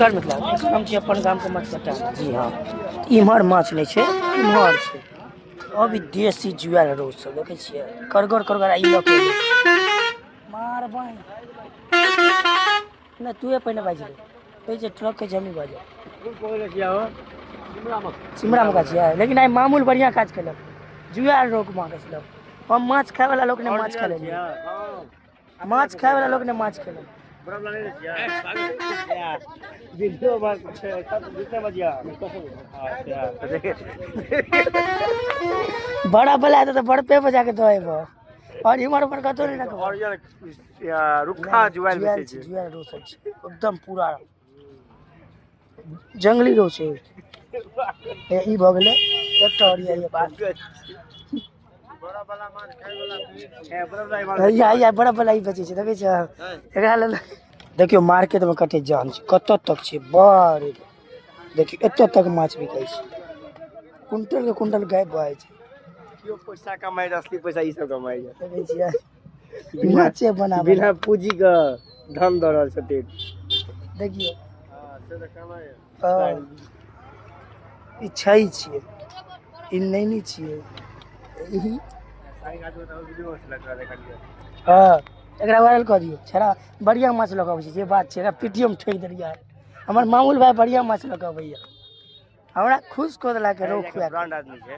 नमस्कार मिथिला, हम छी अपन गामके मछकट्टा। जी हाँ, इम्हर माछ नहि छै, इम्हर छै। अभी देसी जुआयल रोज सब देखै छियै, करगर करगर। आ ई लऽ के एलै। मार बाँहि नहि, तूहे पहिने बाजि ले। कहै छै ट्रक के जमी बाजल। सिमरा मका छियै, लेकिन आइ मामूल बढ़िआँ काज केलक, जुआयल रोक माछ बेचलक। हम माछ खायवला लोक नहि माछ खेलै, माछ खाय वाला लोग ने माछ खेलक। बड़ा बला हेतै तऽ बर्फे पर जाके दऽ अयबह, आओर इम्हर उम्हर कतहु नहि रखबह। और यार रुखा जुआइल जुआयल बेचै छै, छै। जुआयल रोह सब छै, एकदम पूरा जंगली रोह छै। हे, ई भऽ गेलै एकटा आओर यऽ बात। हैया हैया बड़ा बला ई बेचै छै, देखै छै एकरा लेल। देखियौ मार्केटमे कते जाम छै, कतऽ तक छै। बड़ देखियौ, एतऽ तक माछ बिकै छै, कुंटल के कुंटल गायब भऽ जाइ छै। केओ पैसा कमाइ छै, असली पैसा ई सब कमाइ छै। देखै छियै माछे बना बिना पूंजी के धन दऽ रहल छथिन। देखियौ, हँ, ई छै छियै, ई नैनी छियै ई। हँ, एकरा वायरल कऽ दियौ। छड़ा बढ़िआँ माछ लऽ कऽ अबै छै, जे बात छै। एकरा पीटीएम ठोकि देलियै। हमर मामूल भाय बढ़िआँ माछ लऽ कऽ अबैया, हमरा खुश कऽ देलक रोहु खुआ कऽ। ब्रांड आदमी छै।